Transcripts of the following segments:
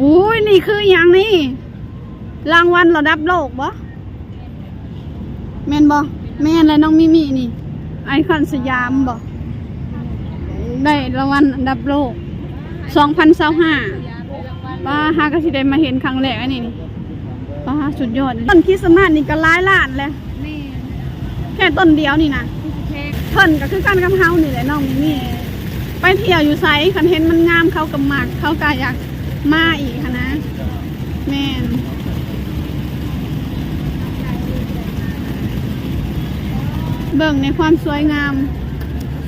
ອຸ້ຍ ນີ້ຄືຫຍັງນີ້? ລາງວັນລະດັບໂລກບໍ? ແມ່ນບໍ່? ແມ່ນແຫຼະ ນ້ອງມິມິນີ້ ໄອຄອນສະຫຍາມບໍ? ໄດ້ລາງວັນອັນດັບໂລກ ສອງພັນຊາວຫ້າ. ປ້າ ຫາກະຊິໄດ້ມາເຫັນຄັ້ງແລກອັນນີ້ນີ້. ປ້າ ສຸດຍອດ. ຕົ້ນຄຣິສມາດນີ້ກະຫຼາຍລ້ານແຫຼະ. ແມ່ນ ແຄ່ຕົ້ນດຽວນີ້ນະ. ແພງ ເພິ່ນກະຄືກັນກັບເຮົານີ້ແຫຼະ ນ້ອງມິມີ ໄປທ່ຽວຢູ່ໃສ ຄັນເຫັນມັນງາມເຂົາກະມັກ ເຂົາກະຢາກມາອີກຫັ້ນນະ. ແມ່ນ ເບິ່ງໃນຄວາມສວຍງາມ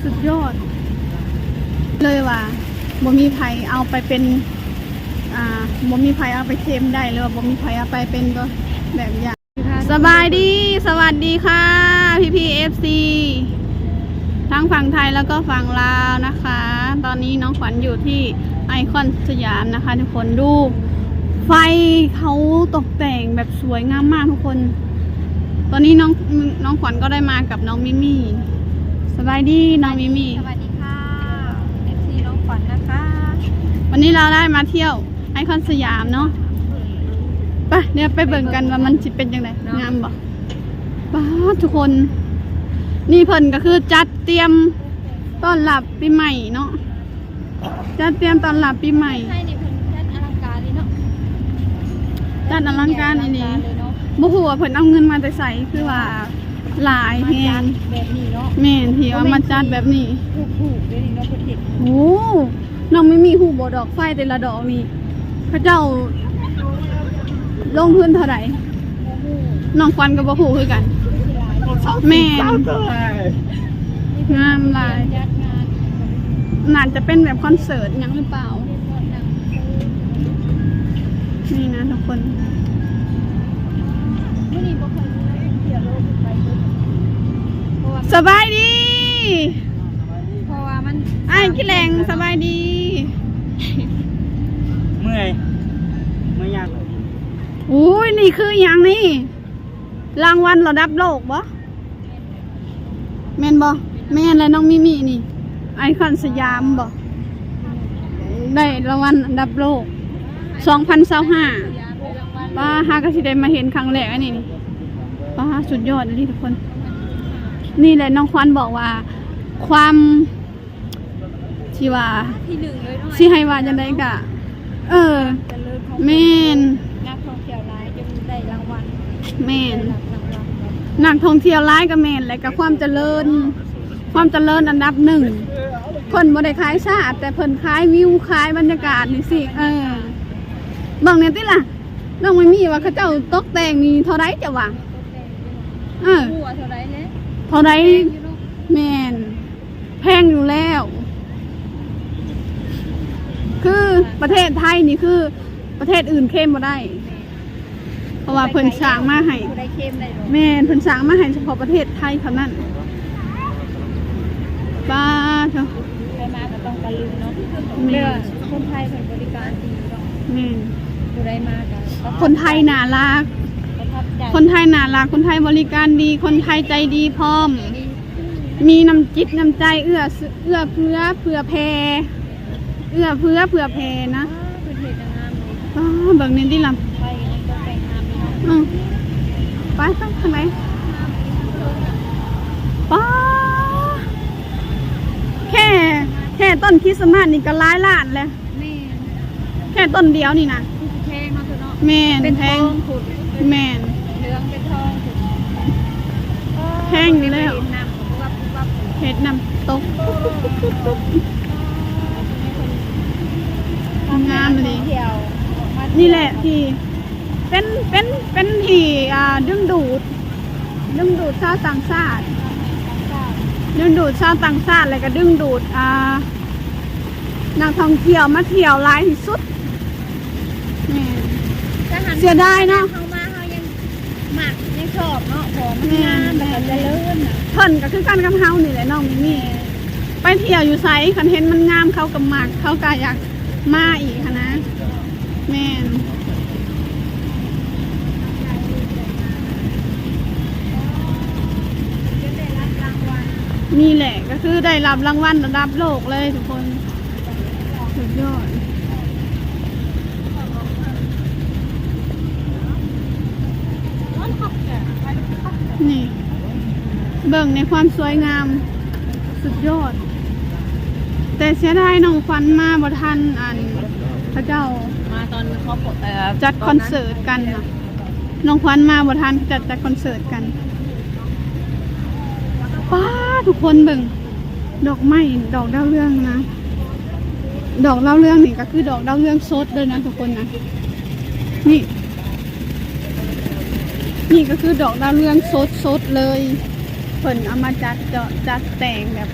ສຸດຍອດເລີຍວ່າ ບໍ່ມີໃຜເອົາໄປເປັນ ອ່າ ບໍ່ມີໃຜເອົາໄປເຄມໄດ້ ຫຼືວ່າບໍ່ມີໃຜເອົາໄປເປັນ ແບບຢ່າງ ສະບາຍດີ ສະຫວັດດີຄ່ະ ພີ່ໆ ເອັຟຊີ ທັງຝັ່ງໄທແລ້ວກໍຝັ່ງລາວນະຄະ. ຕອນນີ້ນ້ອງຂວັນຢູ່ທີ່ໄອຄອນສະຫຍາມນະຄະທຸກຄົນ. ດູໄຟເຂົາຕົກແຕ່ງແບບສວຍງາມມາກທຸກຄົນ. ຕອນນີ້ນ້ອງ ນ້ອງຂວັນກໍໄດ້ມາກັບນ້ອງມິມີ. ສະບາຍດີນ້ອງມິມີ. ສະຫວັດດີຄ່ະ ເອັຟຊີ ນ້ອງຂວັນນະຄະ. ວັນນີ້ເຮົາໄດ້ມາທ່ຽວ ໄອຄອນສະຫຍາມເນາະ. ໄປ ດຽວໄປເບິ່ງກັນວ່າມັນຊິເປັນຈັ່ງໃດ ເນາະ ງາມບໍ່? ປ້າດ ທຸກຄົນ ນີ້ເພິ່ນກະຄືຈັດຕຽມຕ້ອນຮັບປີໃໝ່ເນາະ ຈັດຕຽມຕ້ອນຮັບປີໃໝ່. ໄທນີ້ເພິ່ນຈັດອະລັງການເລີຍເນາະ ຈັດອະລັງການອີ່ຫຼີ. ບໍ່ຮູ້ວ່າເພິ່ນເອົາເງິນມາແຕ່ໃສ ຄືວ່າຫຼາຍແຮງ ມາຈັດແບບນີ້ເນາະ. ແມ່ນ ທີ່ວ່າມາຈັດແບບນີ້ ຖືກໆເດ້ນີ້ເນາະ ເພິ່ນເຮັດ. ໂອ້ ນ້ອງມິມີຮູ້ບໍ່ ດອກໄຟແຕ່ລະດອກນີ້ ເຂົາເຈົ້າລົງທຶນເທົ່າໃດ? ນ້ອງຂວັນກະບໍ່ຮູ້ຄືກັນ. ແມ່ນ ງາມຫຼາຍ ໜ້າຈະເປັນແບບຄອນເສີດຫຍັງຫຼືເປົ່າ? ນີ້ນະທຸກຄົນ. ສະບາຍດີ ເພາະວ່າມັນ ອ້າຍກິແລງ ສະບາຍດີ. ເມື່ອຍ ເມື່ອຍຍາກເລີຍ. ໂອ້ຍ ນີ້ຄືຫຍັງນີ້? ລາງວັນລະດັບໂລກບໍ? ແມ່ນບໍ່? ແມ່ນແຫຼະ ນ້ອງມິມິນີ້ ໄອຄອນສະຫຍາມບໍ? ໄດ້ລາງວັນອັນດັບໂລກ ສອງພັນຊາວຫ້າ. ປ້າ ຫາກະຊິໄດ້ມາເຫັນຄັ້ງແລກອັນນີ້ນີ້. ປ້າ ສຸດຍອດອີ່ຫຼີທຸກຄົນ. ນີ້ແຫຼະ ນ້ອງຂວັນບອກວ່າ ຄວາມ ທີ່ວ່າ ທີ່ໜຶ່ງເລີຍເນາະ ຊິໃຫ້ວ່າຈັ່ງໃດກະ ເອີ ຈະເລີນຂອງ ແມ່ນ ນັກທ່ອງທ່ຽວຫຼາຍຈົນໄດ້ລາງວັນ. ແມ່ນ ໄດ້ຮັບລາງວັນ ນັກທ່ອງທ່ຽວຫຼາຍກະແມ່ນ ແລະກະຄວາມຈະເລີນ ຄວາມຈະເລີນອັນດັບໜຶ່ງ. ເພິ່ນບໍ່ໄດ້ຂາຍຊາດ ແຕ່ເພິ່ນຂາຍວິວ ຂາຍບັນຍາກາດນີ້ຊິ. ເອີ ເບິ່ງແດ່ຕິລະ ນ້ອງໄມມີວ່າເຂົາເຈົ້າຕົກແຕ່ງນີ້ເທົ່າໃດເຈົ້າວ່າ? ເອີ ບໍ່ຮູ້ວ່າເທົ່າໃດແຫຼະ ເທົ່າໃດ? ແພງຢູ່ເນາະ ແມ່ນ ແພງຢູ່ແລ້ວ ຄືປະເທດໄທນີ້ຄືປະເທດອື່ນເຄມບໍ່ໄດ້ ເພາະວ່າເພິ່ນສ້າງມາໃຫ້ ແມ່ນ ເພິ່ນສ້າງມາໃຫ້ສະເພາະປະເທດໄທເທົ່ານັ້ນ. ປ້າໂທ້ ໃຜມາກະຕ້ອງຕະລຶງເນາະ. ແມ່ນ ຄົນໄທເພິ່ນບໍລິການດີເນາະ. ແມ່ນ ຜູ້ໃດມາກະ ຄົນໄທໜ້າຮັກ ປະທັບໃຈ ຄົນໄທໜ້າຮັກ ຄົນໄທບໍລິການດີ ຄົນໄທໃຈດີພ້ອມ ມີນ້ຳຈິດນ້ຳໃຈ ເອື້ອ ເອື້ອເຟື້ອເຜື່ອແຜ່ ເອື້ອເຟື້ອເຜື່ອແຜ່ນະ. ເພິ່ນເຮັດງາມເລີຍ ປ້າ ເບິ່ງແດ່ຕິລະ ໄປກໍແຕ່ງງາມເລີຍເນາະ. ອື ໄປ ໄປທາງໃດ? ປ້າ ແຄ່ ແຄ່ຕົ້ນຄຣິສມາດນີ້ກະຫຼາຍລ້ານແລ້ວ. ແມ່ນ ແຄ່ຕົ້ນດຽວນີ້ນະ ຄືຊິແພງເນາະ ເນາະ. ແມ່ນ ເປັນ ແພງ ທອງພຸ້ນ ແມ່ນ ເຫຼືອງເປັນທອງພຸ້ນ ແພງຢູ່ແລ້ວ. ເຫັນນ້ຳ ເຫັນນ້ຳຕົກ ງາມອີ່ຫຼີ. ນີ້ແຫຼະທີ່ເປັນ ເປັນ ເປັນທີ່ ອ່າ ດຶງດູດ ດຶງດູດຊາວຕ່າງຊາດ ດຶງດູດຊາວຕ່າງຊາດ ແລ້ວກະດຶງດູດ ອ່າ ນັກທ່ອງທ່ຽວມາທ່ຽວຫຼາຍທີ່ສຸດ. ແມ່ນ ເສຍດາຍເນາະ ເຮົາມາເຮົາຍັງມັກຍັງຊອບເນາະ ເພາະວ່າມັນງາມ ແລ້ວກະຈະເລີນນະ. ເພິ່ນກະຄືກັນກັບເຮົານີ້ແຫຼະ ນ້ອງມິມີ ໄປທ່ຽວຢູ່ໃສ ຄັນເຫັນມັນງາມເຂົາກະມັກ ເຂົາກະຢາກມາອີກຫັ້ນນະ. ແມ່ນ ນີ້ແຫຼະກະຄືໄດ້ຮັບລາງວັນລະດັບໂລກເລີຍທຸກຄົນ ສຸດຍອດ. ເບິ່ງໃນຄວາມສວຍງາມ ສຸດຍອດ. ແຕ່ເສຍດາຍນ້ອງຂວັນມາບໍ່ທັນ ອັນ ເຂົາເຈົ້າ ມາຕອນເຂົາ ເອີ ຈັດຄອນເສີດກັນນະ. ນ້ອງຂວັນມາບໍ່ທັນ ຈັດ ຈັດຄອນເສີດກັນ. ປ້າ ທຸກຄົນເບິ່ງ ດອກໄມ້ ດອກດາວເຮືອງນະ. ດອກດາວເຮືອງນີ້ກໍຄືດອກດາວເຮືອງສົດເລີຍນະທຸກຄົນນະ. ນີ້ ນີ້ກໍຄືດອກດາວເຮືອງສົດໆເລີຍ. ເພິ່ນເອົາມາຈັດເຈາະ ຈັດແຕ່ງແບບ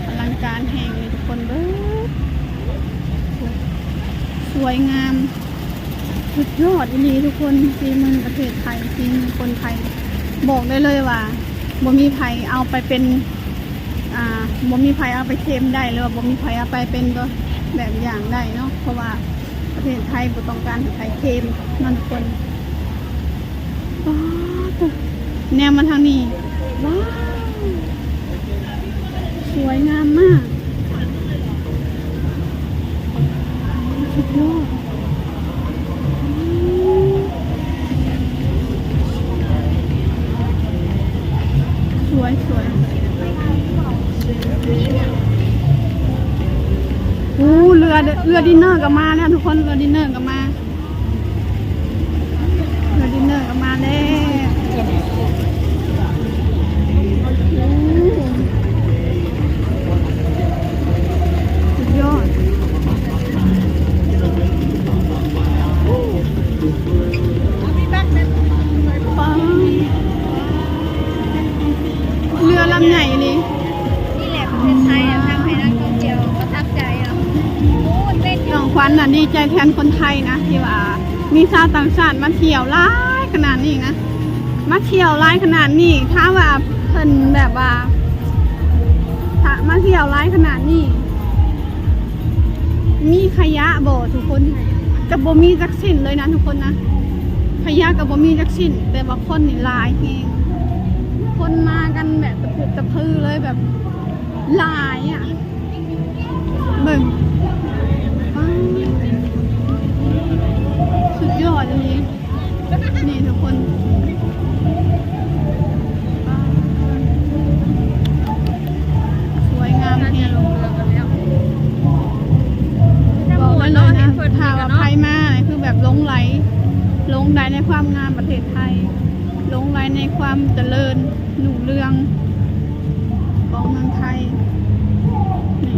ອະລັງການແຮງເລີຍທຸກຄົນເບິ່ງ. ສວຍງາມ ສຸດຍອດອີ່ຫຼີທຸກຄົນ. ຝີມືປະເທດໄທ ຝີມືຄົນໄທ ບອກໄດ້ເລີຍວ່າ ບໍ່ມີໃຜເອົາໄປເປັນ ອ່າ ບໍ່ມີໃຜເອົາໄປເຄມໄດ້ ຫຼືວ່າບໍ່ມີໃຜເອົາໄປເປັນຕົວແບບຢ່າງໄດ້ເນາະ ເພາະວ່າປະເທດໄທບໍ່ຕ້ອງການໃຫ້ໃຜເຄມເນາະທຸກຄົນ. ປາດໂທ້ ແນມມາທາງນີ້ ວ້າວ ສວຍງາມມາກ ສຸດຍອດ. ສວຍ ສວຍ. ໂອ້ ເຮືອ ເຮືອດິນເນີກໍມາແລ້ວທຸກຄົນ ເຮືອດິນເນີກໍມາ ເຮືອດິນເນີກໍມາແລ້ວ. ໂອ້ ສຸດຍອດ ປາດ ເຮືອລຳໃຫຍ່ອີ່ຫຼີ. ນີ້ແຫຼະປະເທດໄທນະ ທຳໃຫ້ນັກທ່ອງທ່ຽວປະທັບໃຈເນາະ. ໂອ້ ເປັນ ນ້ອງຂວັນນະດີໃຈແທນຄົນໄທນະ ທີ່ວ່າມີຊາວຕ່າງຊາດມາທ່ຽວຫຼາຍຂະໜາດນີ້ນະ. ມາທ່ຽວຫຼາຍຂະໜາດນີ້ ຖ້າວ່າເພິ່ນແບບວ່າ ຖ້າມາທ່ຽວຫຼາຍຂະໜາດນີ້ ມີຂະຫຍະບໍ່ທຸກຄົນ? ຈະບໍ່ມີຈັກຊິ້ນເລີຍນະທຸກຄົນນະ ຂະຫຍະກໍບໍ່ມີຈັກຊິ້ນ. ແຕ່ວ່າຄົນນີ້ຫຼາຍແຮງ ຄົນມາກັນແບບຕະພຶດຕະພືເລີຍ ແບບຫຼາຍອະ. ເບິ່ງ ວ້າວ ສຸດຍອດອີ່ຫຼີ ນີ້ທຸກຄົນ ສວຍງາມແຮງ. ບອກໄດ້ເລີຍນະ ຖ້າວ່າໃຜມານີ້ຄືແບບຫຼົງໄຫຼ ຫຼົງໄຫຼໃນຄວາມງາມປະເທດໄທ ຫຼົງໄຫຼໃນຄວາມຈະເລີນຮຸ່ງເຮືອງຂອງເມືອງໄທ. ນີ້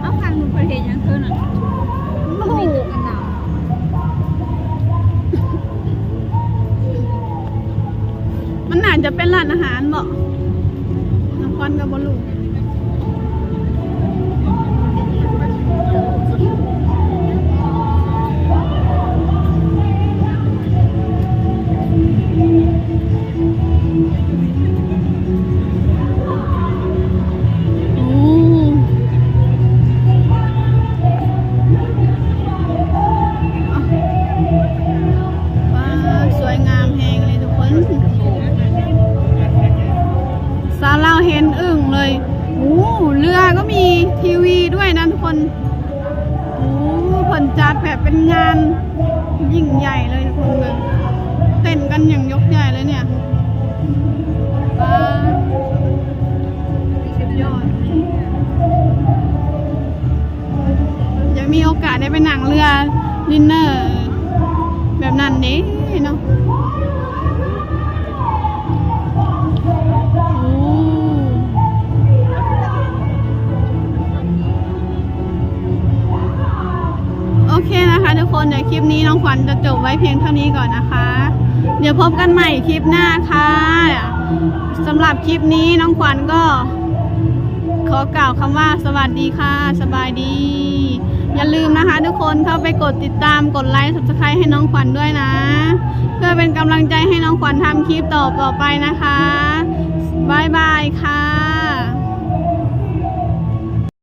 ເອົາ ຂ້າງໜຶ່ງເພິ່ນເຮັດຫຍັງຄືນັ້ນ? ບໍ່ຮູ້ ມີແຕ່ກັນໜາວ. ມັນໜ້າຈະເປັນຮ້ານອາຫານເບາະ? ນ້ອງຂວັນກໍບໍ່ຮູ້. ໂອ້ ວ້າວ ສວຍງາມແຮງເລີຍທຸກຄົນ ຊາວລາວເຫັນອຶ້ງເລີຍ. ໂອ້ ເຮືອກໍມີທີວີດ້ວຍນະທຸກຄົນ. ໂອ້ ເພິ່ນຈັດແບບເປັນງານຍິ່ງໃຫຍ່ເລີຍທຸກຄົນເບິ່ງ ເຕັ້ນກັນຢ່າງຍົກໃຫຍ່ເລີຍເນຍ. ວ້າວ ສຸດຍອດ ຢາກມີໂອກາດໄດ້ໄປນັ່ງເຮືອດິນເນີແບບນັ້ນເດ້ເນາະ. ໂອ້ ໂອເຄนะคะทุกคน เดี๋ยวคลิปนี้น้องขวัญจะจบไว้เพียงเท่านี้ก่อนนะคะ เดี๋ยวพบกันใหม่คลิปหน้าค่ะ สำหรับคลิปนี้น้องขวัญก็ขอกล่าวคำว่าสวัสดีค่ะ สบายดี อย่าลืมนะคะทุกคน เข้าไปกดติดตาม กดไลค์ Subscribe ให้น้องขวัญด้วยนะ เพื่อเป็นกำลังใจให้น้องขวัญทำคลิปต่อๆไปนะคะ บ๊ายบายค่ะ